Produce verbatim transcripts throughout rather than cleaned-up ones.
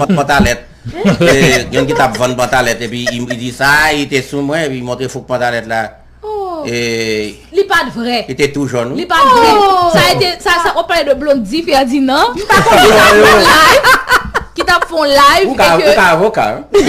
pantalèt. E, youn ki t ap vann pantalèt, epi li, li di sa, li te sou mwen, epi li montre fouk pantalèt la. E, li pa t vrè. Li te tou jòn, wi. Li pa t vrè. Sa te, sa, sa, w ap pale de Blondy Ferdinand, ki t ap fè yon live, ki t ap fè yon live, ou ka, ou ka avoka, wi.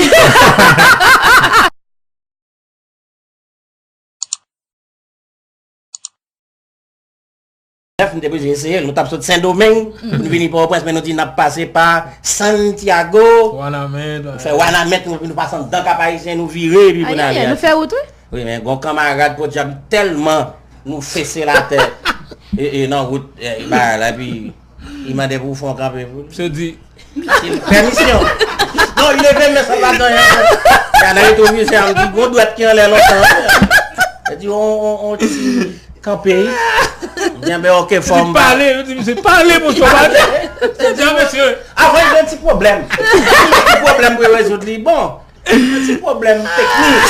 Nèf, nou te bezwen eseye l. Nou t ap sot Sendomeng, nou vini Pòtoprens, men nou di n ap pase pa Santiago. Wanament, nou fè Wanament, nou, nou pase anndan Kap Ayisyen, nou vire, epi pou n ale. Nou fè wout, wi. Wi, men gon kanmarad, podyab, tèlman nou fese l atè, e, e, nan wout, e, bagay la, epi li mande pou w fè yon kanpe pou li. Misye di, pèmisyon. Non, li leve men san pa ganyen. Gade retwovizè a, m di, gon dwèt ki anlè lontan. Li di, on, on, on ti kanpe. M di, enben, oke, fò m pale. Li pale, li di, misye pale, monchè, pale. Li di, a, mesye. Avan, gen ti pwoblèm. Ti pwoblèm pou yo rezoud li. Bon, ti pwoblèm teknik.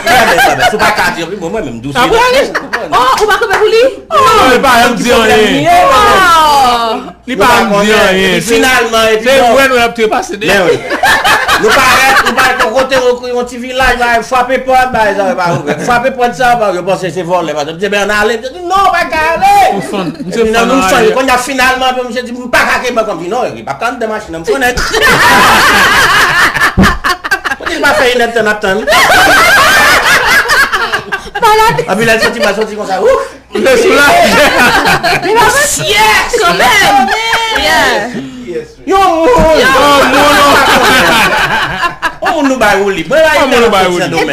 Gade sa, men, si w pa ka di anpil, bon, mwen menm, dous. Apre, oh, ou pa kanpe pou li? Oh, li pa janm di anyen. Li pa janm di anyen. Finalman, epi se vre, nou ap trepase de. Men wi. Nou parèt, nou parèt yon kote, yon ti vilaj, frape pòt, bay, sa pa ouvè. Frape pòt sa, yo panse se vòlè, pa di, ben, ann ale. Di, non, pa ka ale. Ou fann, misye fann, nou fann, kounye a, finalman, epi misye di, m pa ka kenbe kòm di, non, li pa ka anndan machin nan, m konnen. Kote li pa fè inèdtan n ap tann. Anpi lè l soti, m al soti konsa, ouf. Li te soulaje. Mesye, kanmenm. Yeah. Yon moun! Yon moun! Yon moun nou bay woulib. Mwen la, yon moun nou bay woulib. Epi,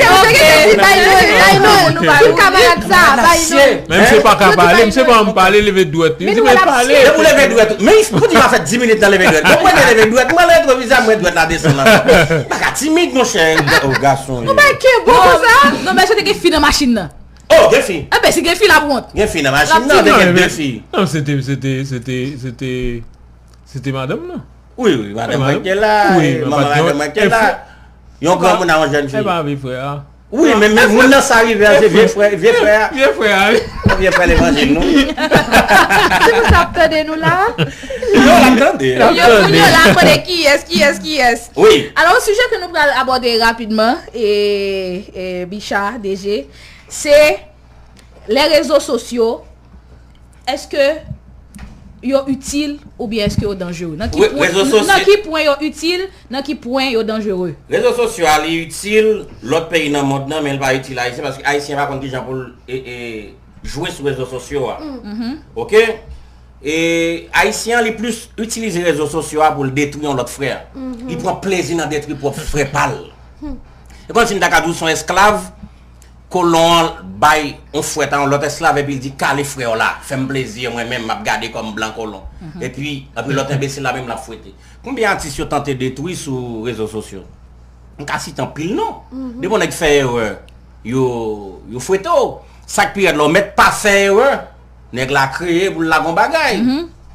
bay nou, bay nou. Tout kamarad sa, bay nou. Men misye pa ka pale, misye pa janm pale, leve dwèt li. Li di, men pale. Depi w leve dwèt, men pou di m a fè dis minit nan leve dwèt. Mwen, mwen leve dwèt, mwen retwovizè, mwen dwèt la desann ankò. Pa ka timid, monchè, o gason yo. Ou bay kenbe konsa? Non, men se te gen fi nan machin nan. Oh, gen fi. Enben, si gen fi, l ap wont. Gen fi nan machin nan, te gen de fi. Non, se te, se te, se te, se te, se te madanm nan. Wi, wi, madanm mwen te la, wi, manman madanm mwen te la. Yon granmoun ak yon jèn fi. E pa vye frè a. Wi, men, men moun nan sa rive a, se vye frè, vye frè a. Vye frè a, wi. Vye frè levanjil, non? Se pou sa ap tande nou la? Non, l ap tande. Yo, kounye a la, konnen kiyès, kiyès, kiyès. Wi. Alò, yon sijè ke nou pral abòde rapidman, e, e, Bicha, D J, se lè rezo sosyo, èske yo itil oubyen èske yo danjere? Nan ki pwen, nan ki pwen yo itil, nan ki pwen yo danjere? Rezo sosyo a, li itil lòt peyi nan mond nan, men li pa itil Ayisyen, paske Ayisyen pa konn kijan pou l, e, e, jwe sou rezo sosyo a. Oke? E Ayisyen an, li plis itilize rezo sosyo a pou l detwi yon lòt frè. Li pran plezi nan detwi pwòp frè pa l. E kòmsi m ta ka di w se yon esklav, kolon an bay yon fwèt a yon lòt esklav, epi l di, kale frè w la, fè m plezi, mwen menm, m ap gade kòm blan kolon. Epi, epi lòt enbesil la menm, l ap fwete. Konbyen atis yo tante detwi sou rezo sosyo? M ka site anpil non. Depi yon nèg fè erè, yo, yo fwete w. Sa k pi rèd la, w mèt pa fè erè. Nèg la kreye pou l lage yon bagay.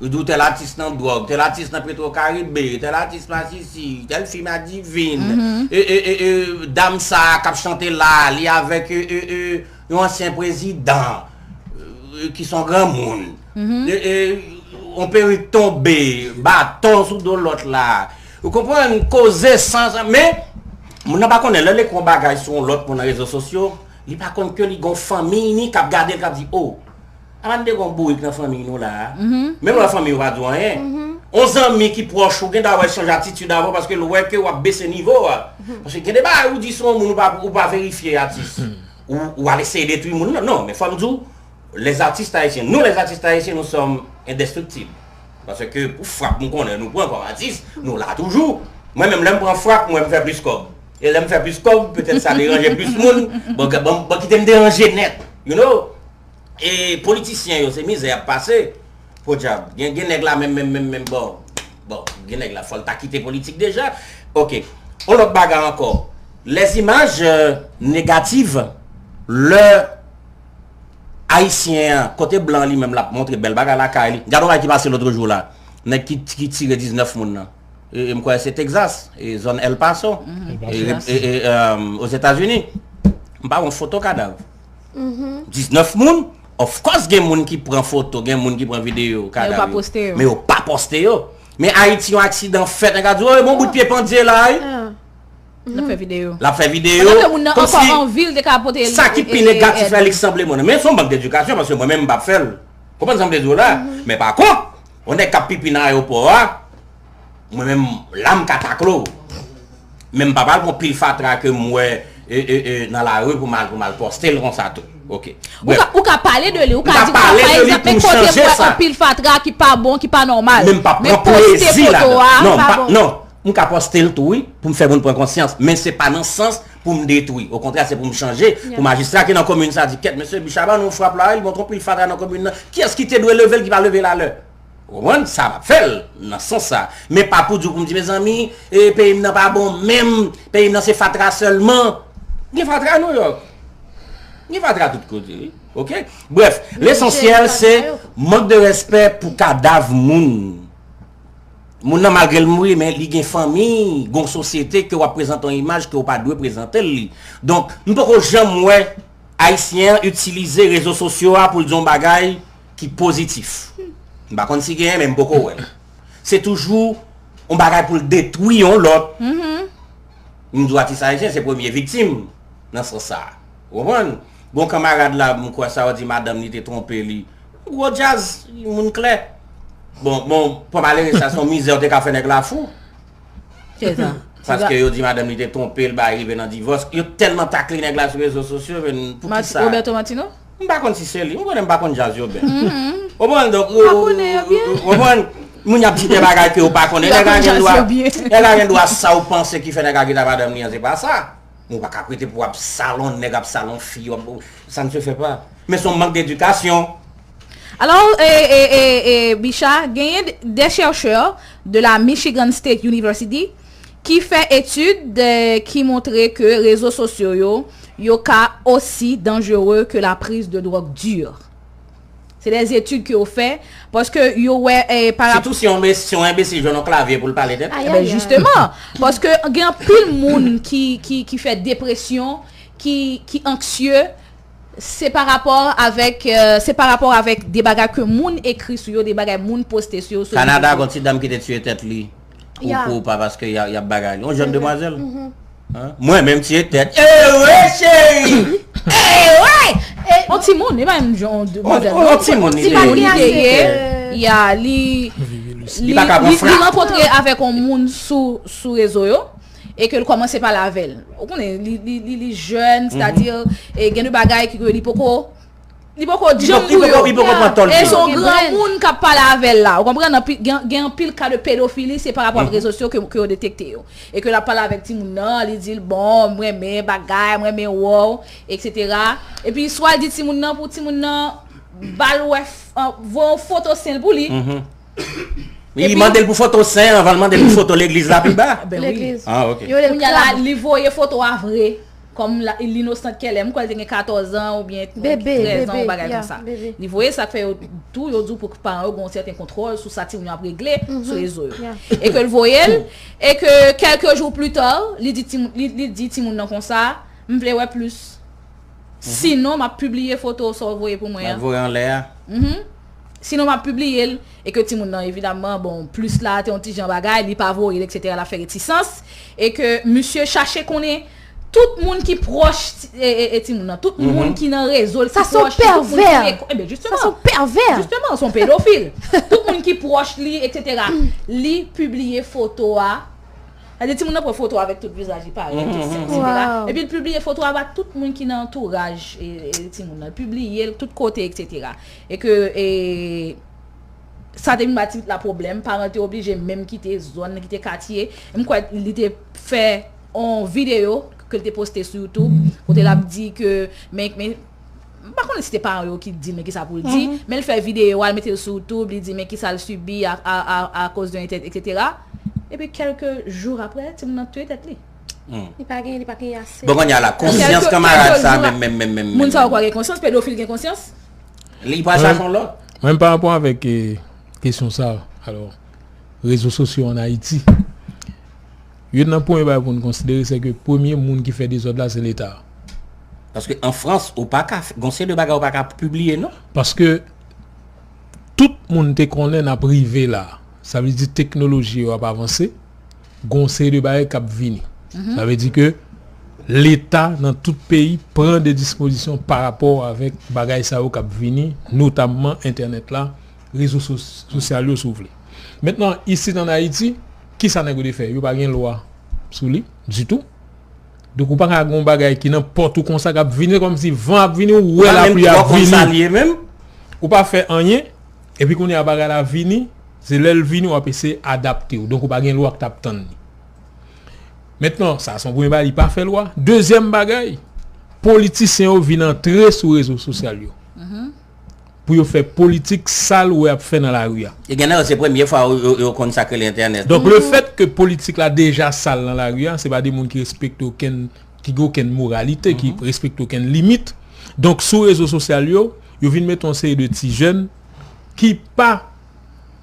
Li di w tèl atis nan dwòg, tèl atis nan Petro Caribe, tèl atis masisi, tèl fi madivin. E, e, e, e, dam sa a k ap chante la, li avèk, e, e, e, yon ansyen prezidan, e, ki se yon granmoun. E, e, yon perik tonbe, baton sou do lòt la. Ou konprann? Koze san, san, men, moun nan pa konnen, lè l ekri yon bagay sou yon lòt moun nan rezo sosyo, li pa konn ke li gon fanmiy ni k ap gade l, k ap di, o, a pa n te gon bourik nan fanmiy nou la a. Menm lè fanmiy ou pa di w anyen. On zanmi ki pwòch ou, gen dwa wè chanj atitid avè w, paske l wè ke w ap bese nivo a. Paske gen de bagay ou di sou yon moun, ou pa, ou pa verifye atis. Ou, ou al eseye detwi moun nan. Non, men fò m di w, les artistes haïtiens, nous les artistes haïtiens, nous sommes indestructibles. Paske pou frap nou konnen nou pran kòm atis, nou la toujou. Mwen menm, lè m pran frap, mwen m fè plis kòb. E lè m fè plis kòb, petèt sa deranje plis moun. Bon, bon, bon, kite m deranje nèt, you know? E politisyen yo, se mizè y ap pase. Podyab. Gen, gen nèg la menm, menm, menm, menm, bon. Bon, gen nèg la, fò l ta kite politik deja. Oke. On lòt bagay ankò. Les images, euh, négatives, lè Ayisyen an, kote blan li menm l ap montre bèl bagay lakay li. Gade yon bagay ki pase lòt jou la. Nèg ki, ki tire diznèf moun nan. E, e, m kwè se Texas, e, zòn El Paso, e, e, e, e, Ozetazini. M pa wè yon foto kadav. Diznèf moun, of course, gen moun ki pran foto, gen moun ki pran videyo kadav yo. Men yo pa poste yo. Men Ayiti, yon aksidan fèt, nèg la di, "Oh, bon bout pye pandye la, wi." L ap fè videyo. L ap fè videyo. Pandan ke moun nan ankò anvi, l te ka pote. Sa ki pi negatif la, li k sanble moun. Men se yon mank dedikasyon, paske mwen menm, m p ap fè l. Konprann sa m vle di w la? Men pa kont, yon nèg k ap pipi nan ayewopò a, mwen menm, la, m ka takle w. Men m pa pral pran pil fatra ke m wè e, e, e, nan lari pou m al, pou m al poste l konsa tou. Ok. Ou ka, ou ka pale de li, ou ka di, pa egzanp, men kote m wè anpil fatra ki pa bon, ki pa nòmal. Men m p ap pran plezi ladan. Non, m pa, non. M ka poste l tou, wi, pou m fè moun pran konsyans. Men se pa nan sans pou m detwi. Okontrè, se pou m chanje. Pou majistra ki nan komin sa di, "Kèt, mesye, Bicha ban nou frap la, wi, li montre anpil fatra nan komin nan. Kiyès ki te dwe leve l ki pa leve l alè?" Ou konprann? Sa m ap fè l nan sans sa. Men pa pou di w pou m di, "Mezanmi, e, peyi m nan pa bon menm, peyi m nan se fatra sèlman." Gen fatra Nouyòk. Gen fatra tout kote, wi. Ok? Bref, lesansyèl se mank de respè pou kadav moun. Moun nan, malgre l mouri, men li gen fanmi, gon sosyete ke w ap prezante yon imaj ke w pa dwe prezante l li. Donk, m poko janm wè Ayisyen an itilize rezo sosyo a pou l di yon bagay ki pozitif. M pa konn si genyen, men m poko wè l. Se toujou yon bagay pou l detwi yon lòt. M di w atis ayisyen se premye viktim nan sans sa. Ou konprann? Gon kanmarad la, m kwè sa w di madanm li te twonpe li. Gwo djaz, moun klè. Bon, bon, pa malere sa, se yon mizè w te ka fè nèg la fou. Paske yo di madanm li te twonpe l, bagay rive nan divòs. Yo tèlman takle nèg la sou rezo sosyo, men poukisa? Roberto Martino? M pa konn si se li. M konnen m pa konn djaz yo byen. Ou konprann? Donk, ou konprann? Moun y ap di de bagay ke ou pa konnen. Nèg la gen dwa, nèg la gen dwa sa ou panse ki fè nèg la kite madanm li an, se pa sa. Men ou pa ka prete pou w ap salon nèg, ap salon fi, w ap, ça ne se fait pas. Men se yon mank dedikasyon. Alors, e, e, e, e, Bicha, genyen des chercheurs de la Michigan State University ki fè etid, e, ki montre ke rezo sosyo yo, yo ka osi danjere ke la prise de drogue dure. Se des études ke yo fè, paske yo wè, e, pa rap- Sitou si yon enbe-, si yon enbesil jwenn yon klavye pou l pale tèt. Ebyen, jisteman, paske gen anpil moun ki, ki, ki fè depresyon, ki, ki anksye, se pa rapò avèk, e, se pa rapò avèk de bagay ke moun ekri sou yo, de bagay moun poste sou yo, sou rezo sosyo. Kanada, gon ti dam ki te tiye tèt li. Ou, ou pa paske y a, y ap bagay li. Yon jèn demwazèl. Hein? Mwen menm tiye tèt. Ewe, cheri! Ewe! On timoun, li pa menm jan on demwazèl. On timoun li te ye. Ya, li, li, li rankontre avèk on moun sou, sou rezo yo. E ke l kòmanse pale avè l. Ou konnen, li, li, li, li jèn, sètadi, e gen de bagay ke li poko, li poko janm pou yo. Li poko pran tan l. E se yon granmoun k ap pale avè l la. Ou konprann? Anpi-, gen, gen anpil ka de pedofili, se pa rapò ak rezo sosyo ke, ke yo detekte yo. E ke l ap pale avèk timoun nan, li di l, "Bon, m renmen bagay, m renmen wè w, etsetera." Epi swa l di timoun nan pou timoun nan ba l wè, f-, an, voye yon foto sen l pou li. Li mande l pou foto sen anvan l mande l pou foto legliz la pi ba. Ben wi. Ah, ok. Kounye a la, li voye foto a vre. Kòm l inosant kèlè, m kwè l te gen katòz an oubyen trèz an, yon bagay konsa. Li voye, sa k fè yo tou, yo di w pou paran yo gen yon sèten kontwòl sou sa timoun yo ap regle sou rezo yo. E ke l voye l, e ke kèlke jou pli ta, li di timoun, li, li di timoun nan konsa, "M vle wè plis. Sinon, m ap pibliye foto sa w voye pou mwen an." L ap voye anlè a. Sinon, m ap pibliye l. E ke timoun nan, evidamman, bon, plis la, te yon ti jan bagay, li pa voye l, etsetera, l ap fè retisans. E ke misye chache konnen tout moun ki pwòch, e, e, e timoun nan, tout moun ki nan rezo l, ki pwòch li, tout moun ki gen, ebyen, jisteman. Sa se yon pèvè. Jisteman, se yon pedofil. Tout moun ki pwòch li, etsetera. Li pibliye foto a. Sa vle di timoun nan pran foto avèk tout vizaj li parèt, etsetera. Epi l pibliye foto a ba tout moun ki nan antouraj, e, e, timoun nan. L pibliye l tout kote, etsetera. E ke, e, sa te vin ba ti pitit la pwoblèm. Paran te oblije menm kite zòn nan, kite katye. M kwè li te fè yon videyo ke l te poste sou YouTube, kote l ap di ke, men, men, m pa konnen si te paran yo ki di l men kisa pou l di, men l fè videyo a, l mete l sou YouTube, li di men kisa l sibi a, a, a, akoz de yon tèt, etsetera. Epi kèlke jou apre, timoun nan touye tèt li. Li pa gen, li pa gen ase. Bon, kounye a la, konsyans kanmarad sa, menm, menm, menm, menm. Moun sa yo pa gen konsyans, pedofil gen konsyans? Li pral chache yon lòt. Mwen, pa rapò avèk, e, kesyon sa, alò, rezo sosyo ann Ayiti, youn nan premye bagay pou n konsidere, se ke premye moun ki fè dezòd la, se Leta. Paske an Frans, ou pa ka fè, gon seri de bagay ou pa ka pibliye, non? Paske tout moun te konnen n ap rive la. Sa vle di teknoloji yo ap avanse, gon seri de bagay k ap vini. Sa vle di ke Leta nan tout peyi pran de dispozisyon pa rapò avèk bagay sa yo k ap vini, notamman entènèt la, rezo sos- sosyal yo, si w vle. Mentnan, isit ann Ayiti, kisa nèg yo te fè? Yo pa gen lwa sou li, ditou. Donk, ou pa ka gen yon bagay ki nan pòt ou konsa k ap vini, kòmsi van ap vini, ou wè lapli ap vini. Ou pa fè anyen, epi kounye a bagay la vini, se lè l vini, w ap eseye adapte w. Donk, ou pa gen lwa k t ap tann li. Mentnan, sa se yon premye bagay, li pa fè lwa. Dezyèm bagay, politisyen yo vin antre sou rezo sosyal yo pou yo fè politik sal ou wè ap fè nan lari a. E gen nan yo, se premye fwa yo, yo, yo konn sa k rele entènèt. Donk, lefèt ke politik la deja sal nan lari a, se pa de moun ki respekte okenn, ki gen okenn moralite, ki respekte okenn limit. Donk, sou rezo sosyal yo, yo vin mete yon seri de ti jèn ki pa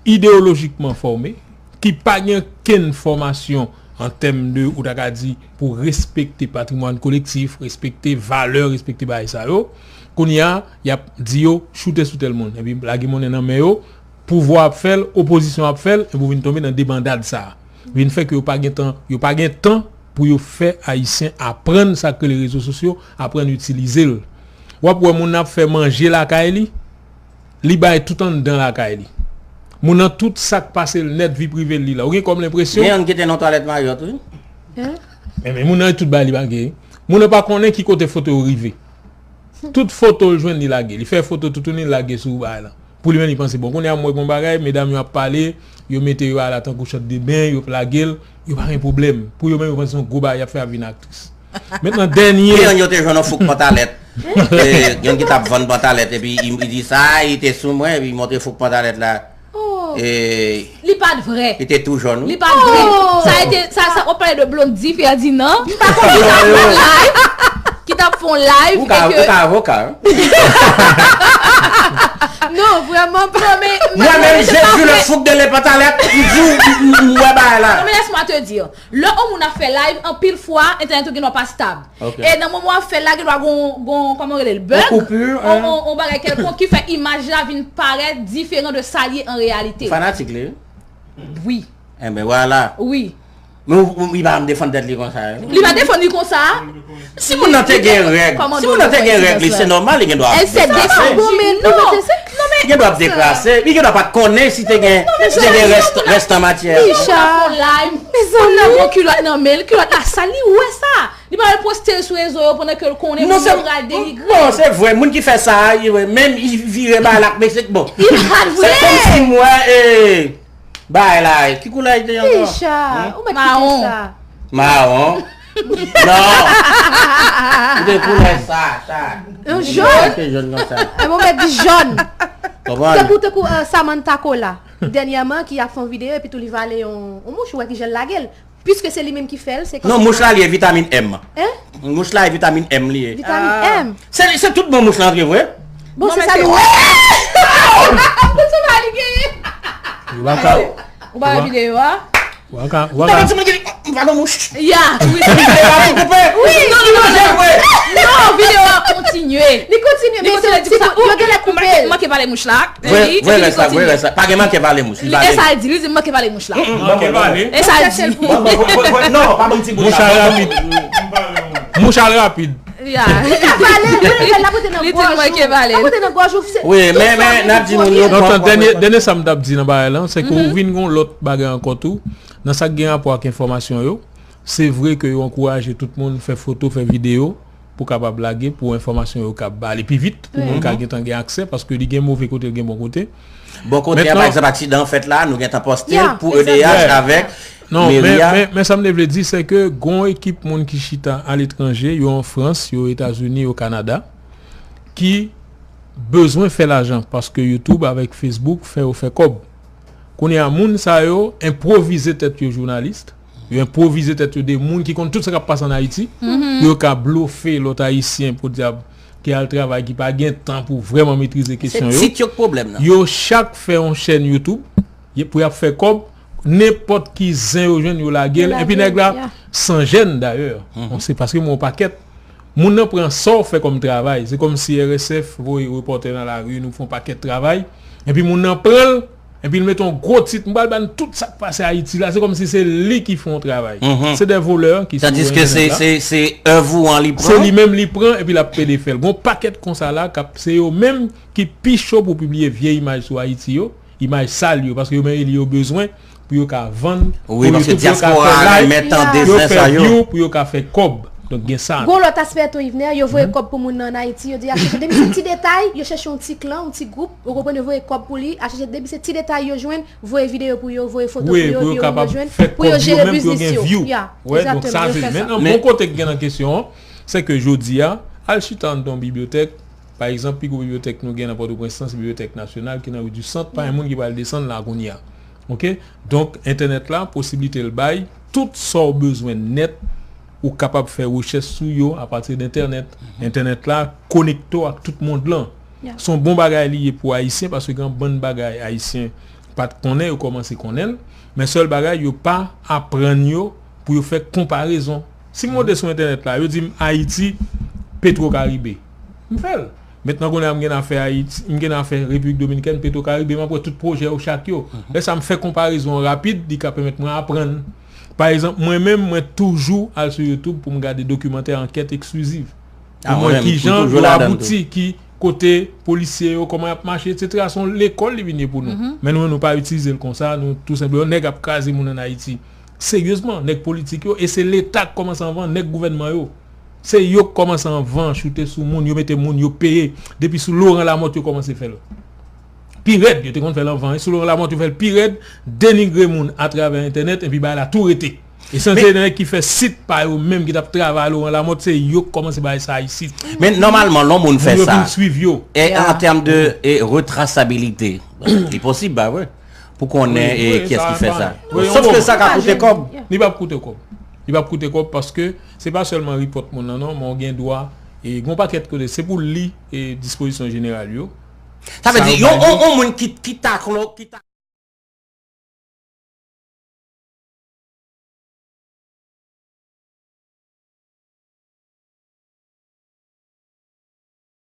ideyolojikman fòme, ki pa gen okenn fòmasyon an tèm de, ou ta ka di, pou respekte patrimwàn kolektif, respekte valè, respekte bagay sa yo. Kounye a, y ap di yo choute sou tèl moun, epi lage monnen nan men yo, pouvwa ap fè l, opozisyon ap fè l, epi w vin tonbe nan debandad sa a. Vin fè ke yo pa gen tan, yo pa gen tan pou yo fè Ayisyen aprann sa k rele rezo sosyo, aprann itilize l. W ap wè moun nan ap fè manje lakay li, li bay tout anndan lakay li. Moun nan tout sa k pase l nèt, vi prive l li la. Ou gen kòm lenpresyon. Gen youn ki te nan twalèt Marriott, wi. Men, men moun nan tout bagay li lage. Moun nan pa konnen ki kote foto yo rive. Tout foto l jwenn li lage. Li fè foto toutouni, li lage sou bagay la. Pou li menm, li panse, bon, kounye a m wè gon bagay, medam yo ap pale, yo mete yo ala tankou chòt de ben, yo lage l, yo pa gen pwoblèm. Pou yo menm, yo panse se yon gwo bagay y ap fè, y ap vin aktris. Mentnan, dènye. Gen youn yo te jwenn yon fouk pantalèt. E, gen youn ki t ap vann pantalèt, epi li, li di sa, li te sou mwen, epi li montre fouk pantalèt la. Oh. E, li pa t vrè. Li te tou jòn, wi. Li pa t vrè. Oh. Sa te, sa, sa, w ap pale de Blondedy Ferdinand, ki t ap fè yon live, ki t ap fè yon live, ou ka, e ke ou ka avoka, hein? Non, vrèman pa. Non, men, mwen menm, Jezi, le fouk de le pantalèt, m di w, m, m, m wè bagay la. Non, mais laisse-moi te dire, lè yon moun ap fè live, anpil fwa, entènèt ou gendwa pa stab. Ok. E nan moman w ap fè l la, gendwa gon, gon, kòman yo rele l, bug? Yon koupi, yon, yon, yon bagay kèlkonk ki fè imaj la vin parèt diferan de sa l ye an reyalite. Fanatik li, wi. Wi. Enben, vwala. Wi. Men ou, ou, li pa janm defann tèt li konsa, wi. Li pa defann li konsa. Si moun nan te gen règ, si moun nan te gen règ li, se nòmal, li gendwa ap deplase. Non, men, non, men, li gendwa ap deplase. Li gendwa pa t konnen si te gen, si te gen rès, rès an matyè. Moun nan fè yon live, moun nan gon kilòt nan men l, kilòt la sal, li wè sa. Li pa al poste l sou rezo yo pandan ke l konnen moun yo pral denigre. Non, se vre, moun ki fè sa a, menm li vire bagay la, men se bon. Li pa vre. Se kòmsi m wè, e, bagay la, ki koulè li te ankò? Kicha, ou mèt kite sa. Mawon. Non. Ou te koulè sa, sa. Yon jòn. Ou te jòn konsa. E bon, mèt di jòn. Konprann? Tankou, tankou, e, Samantha Cola. Dènyèman, ki ap fè yon videyo, epi tou li vale yon, yon mouch, ou wè ki jan l lage l. Piske se li menm ki fè l, se kòm... Non, mouch la li ye vitamin M. Hein? Mouch la ye vitamin M li ye. Vitamin M. Se, se tout bon mouch la antre vre. Bon, se sa nou wè. Bon, se pa li genyen. Ou pa ka, ou pa wè videyo a? Ou pa ka, ou pa ka. M vale mouch. Ya, wi. Wi, non, non, non, non. Non, videyo a kontinye. Li kontinye, men se ti, yo genlè koupe l. Manke vale mouch la. Vre, vre rès la, vre rès la. Pa gen manke vale mouch. Li vale. E sa l di, li di manke vale mouch la. Manke vale. E sa l di. Bon, bon, bon, bon, non, pa ban m ti bout la. Mouch la rapid. Mouch la rapid. Ya. Li ka vale, li ka vale, l ap rete nan gòj ou. L ap rete nan gòj ou. Wi, men, men, n ap di moun yo. Non, tan, dènye, dènye sa m t ap di nan bagay lan, se ke ou vin gon lòt bagay ankò tou. Nan sa k gen rapò ak enfòmasyon yo, se vre ke yo ankouraje tout moun fè foto, fè videyo, pou kapab lage, pou enfòmasyon yo kab ale pi vit, pou moun ka gentan gen aksè, paske li gen move kote, li gen bon kote. Bon kote a, pa egzanp, aksidan an fèt la, nou gentan poste l pou E D H avèk meri a. Non, men, men, men sa m te vle di, se ke gon ekip moun ki chita aletranje, yo an Frans, yo Etazini, yo Kanada, ki bezwen fè lajan, paske YouTube avèk Facebook fè yo fè kòb. Kounye a, moun sa yo enpwovize tèt yo jounalis, yo enpwovize tèt yo de moun ki konn tout sa k ap pase ann Ayiti, pou yo ka blofe lòt Ayisyen, podyab, ki al travay, ki pa gen tan pou vrèman metrize kesyon yo. Se tit yo k pwoblèm nan. Yo chak fè yon chèn YouTube, pou y ap fè kòb, nenpòt ki zen yo jwenn, yo lage l. Epi nèg la, san jèn dayè. Se paske mwen yon pakèt. Moun nan pran sa w fè kòm travay. Se kòmsi R S F voye repòtè nan lari, nou fè yon pakèt travay. Epi moun nan pran l, Epi l mete yon gwo tit, m pral ba n tout sa k pase Ayiti la, se kòmsi se li ki fè yon travay. Se de volè ki sou Tandiske se entènèt la. Se se èv ou an li Se pran. Li menm li pran epi l ap pede fè l. Gon pakèt konsa la k ap se yo menm ki pi cho pou pibliye vye imaj sou Ayiti yo, imaj sal yo, paske yo menm li yo bezwen pou yo ka vann. Wi, paske dyaspora a renmen tande zen sa yo. Pou yo ka fè kòb. Donk gen sa. Gon lòt aspè tou Yvner, yo voye kòb pou moun nan an Ayiti, yo di a chèche depi se ti detay, yo chèche yon ti klan, yon ti gwoup, ou konprann, yo voye kòb pou li, a chèche depi se ti detay yo jwenn, voye videyo pou yo, voye foto pou yo, yo jwenn, pou yo jere biznis yo. Ya, egzakteman, yo fè sa. Bon kote k gen nan kesyon an, se ke jodi a, al chita anndan yon bibliyotèk, pa egzanp, pi gwo bibliyotèk nou gen nan Pòtoprens lan, se Bibliyotèk Nasyonal ki nan ri di Sant, pa gen moun ki pral desann la kounye a. Oke? Donk, entènèt la, posiblite l bay, tout sa w bezwen nèt, ou kapab fè rechèch sou yo apati de entènèt. Entènèt la konekte w ak tout mond lan. Se yon bon bagay li ye pou Ayisyen, paske gen yon bann bagay Ayisyen pa t konnen, yo kòmanse konnen l. Men sèl bagay, yo pa aprann yo pou yo fè konparezon. Si m monte sou entènèt la, yo di m Ayiti, Petro Karibe. M fè l. Mentnan kounye a m gen afè Ayiti, m gen afè Repiblik Dominikèn, Petro Karibe, m ap wè tout pwojè yo chak yo. Lè sa m fè konparezon an rapid, li ka pèmèt mwen aprann. Pa egzanp, mwen menm, mwen toujou al sou YouTube pou m gade dokimantè ankèt ekspliziv. Pou m wè kijan yo abouti, ki kote polisye yo, kòman y ap mache, etsetera. Se yon lekòl li vin ye pou nou. Men nou, nou pa itilize l konsa, nou tou senpleman, nèg ap kraze moun ann Ayiti. Seryezman, nèg politik yo, e se Leta k kòmanse anvan, nèg gouvènman yo. Se yo k kòmanse anvan choute sou moun, yo mete moun, yo peye. Depi sou Laurent Lamothe yo kòmanse fè l. Pi rèd, yo te konn fè l anvan, sou Laurent Lamothe yo fè l pi rèd, denigre moun atravè entènèt, epi bagay la tou rete. E san se nèg ki fè sit pa yo menm ki t ap travay Laurent Lamothe, se yo k kòmanse bagay sa isit. Men nòmalman, lè yon moun fè sa, e an tèm de e retrasabilite, li posib, ba vre, pou konnen e kiyès ki fè sa. Sof ke sa ka koute kòb. Li p ap koute kòb. Li p ap koute kòb paske se pa sèlman ripòt moun nan non, men w gen dwa e gon pakèt kote se pou li e dispozisyon jeneral yo. Sa vle di yon moun ki ta ki ta